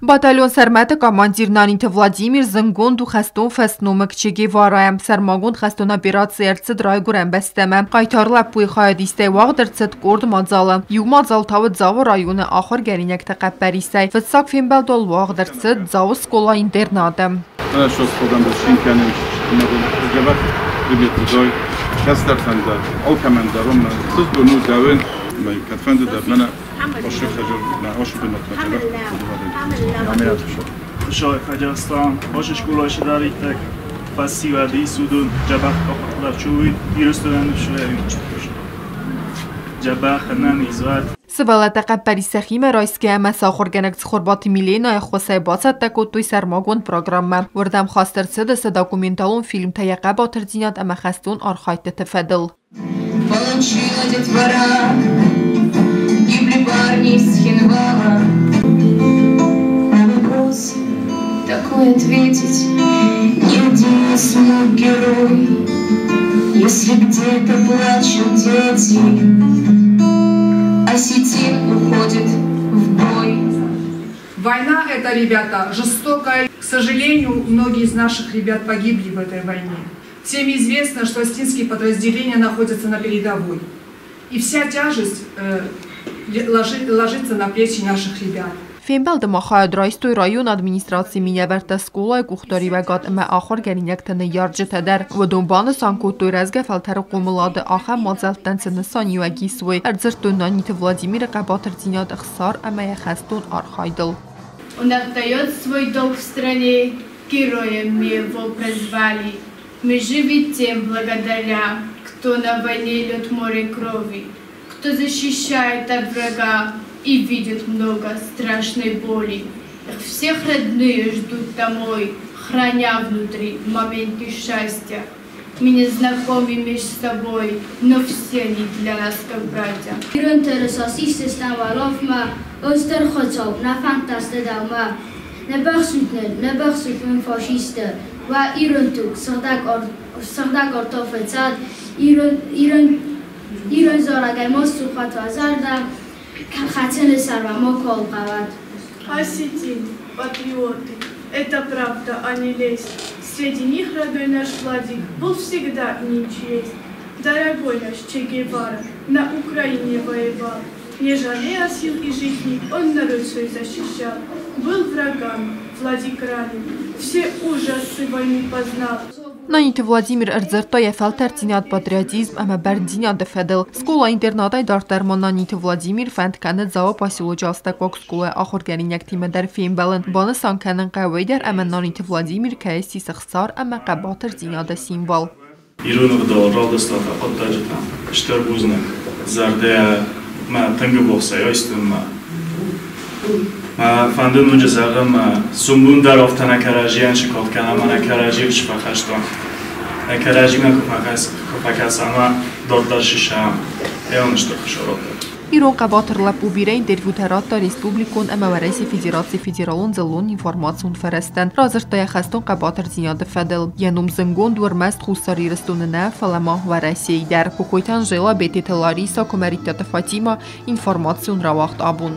Батальон «Сармат»-ы командир Наниты Владимир зындгонд у хӕстон фӕсномыг Че Геварайӕ. Сӕрмагонд хӕстон операци ӕрцыд райгуырӕн бӕстӕмӕ. Хъайтар лӕппуйы хайадистӕй уагъд ӕрцыд къорд мадзалы. Иу мадзал та уыд Дзауы районы ахуыргӕнинӕгты хъӕппӕрисӕй. Фыццаг фембӕлд уал уагъд ӕрцыд Дзауы скъола-интернаты. Сывӕллӕттӕ хъӕппӕрис сӕхимӕ райсгӕ ӕмӕ сӕ ахуыргӕнӕг Цхуырбаты Миленайы ӕххуысӕй бацӕттӕ кодтой сӕрмагонд программӕ. Уырдӕм хаст ӕрцыдысты документалон фильмтӕ йӕ хъӕбатырдзинад ӕмӕ хӕстон архайдтыты фӕдыл. Получила детвора, гибли парни из Цхинвала. На вопрос такой ответить ни один не смог герой. Если где-то плачут дети, осетин уходит в бой. Война это, ребята, жестокая. К сожалению, многие из наших ребят погибли в этой войне. Всем известно, что осетинские подразделения находятся на передовой. И вся тяжесть ложится на плечи наших ребят. Фембӕлды ма хайад райстой районы администрацийы минӕвӕрттӕ, скъолайы къухдариуӕгад ӕмӕ ахуыргӕнинӕгты ныййарджытӕ дӕр. Уыдон банысан кодтой рӕзгӕ фӕлтӕры хъомылады ахӕм мадзӕлттӕн цы нысаниуӕг ис, уый. Ӕрдзырдтой Наниты Владимиры хъӕбатырдзинад, ӕхсар ӕмӕ йӕ хӕстон архайдыл. Он отдает свой долг в стране, героем мы его прозвали. Мы живы тем благодаря, кто на войне льет море крови, кто защищает от врага и видит много страшной боли. Их всех родные ждут домой, храня внутри моменты счастья. Мы не знакомы между собой, но все они для нас как братья. Ирон тырыса сисдзыстӕм уӕларвмӕ, О Стыр Хуыцау, нӕ фӕндтӕ сты дӕумӕ. Нӕ бӕхсут нын, нӕ бӕхсут мын фашисты, Уӕ ирон туг, сыгъдӕг артау фыцӕд, Ирон, ирон, ирон зарӕгӕй ма сцух уӕд уӕ зӕрдӕ, Хӕцыны сӕр уӕ макуал хъӕуӕд. Осетин, патриоты, это правда, а не лесть. Среди них родной наш Владик был всегда им честь. Дорогой наш Че Гевара на Украине воевал. Не жалея сил и жизни, он народ свой защищал. Был врагам Владик ранен, все ужасы войны познал. Наниты Владимир ӕрдзырдта йӕ фӕлтӕрддзинад, патриотизм ӕмӕ бӕрндзинады фӕдыл. Скъола-интернатӕй дарддӕр ма Наниты Владимир фӕнд кӕны Дзауы поселочы астӕуккаг скъолайы ахуыргӕнинӕгтимӕ дӕр фембӕлын. Банысан кӕнын хъӕуы уый дӕр, ӕмӕ Наниты Владимир кӕй ссис ӕхсар ӕмӕ хъӕбатырдзинады символ. Ирон ӕгъдауыл равдыста хъуыддаджытӕ. Стыр бузныг, зӕрдӕйӕ мӕ тынг бохсӕй айстон мӕ. Мӕ фӕнды ноджы зӕгъын, мӕ сумбун дӕр афтӕ нӕ кӕрӕдзийӕн сыкъат кӕнӕм ӕмӕ нӕ кӕрӕдзийыл сфӕхӕстам. Нӕ кӕрӕдзимӕ куы фӕкӕсӕм ӕмӕ дарддӕр сисӕм, ӕй стыр хуысарӕттӕ. Ирон хъӕбатыр лӕппу бирӕ интервьютӕ радта республикон ӕмӕ Уӕрӕсейы Федерацийы федералон дзыллон информацион фӕрӕзтӕн. Радзырдта йӕ хӕстон хъӕбатырдзинады фӕдыл. Йӕ ном зындгонд у ӕрмӕст Хуссар Ирыстоны нӕ, фӕлӕ ма Уӕрӕсейы дӕр. Кокойты Анжела, Бететы Лариса, Куымӕридтаты Фатима, информацион рауагъд абон.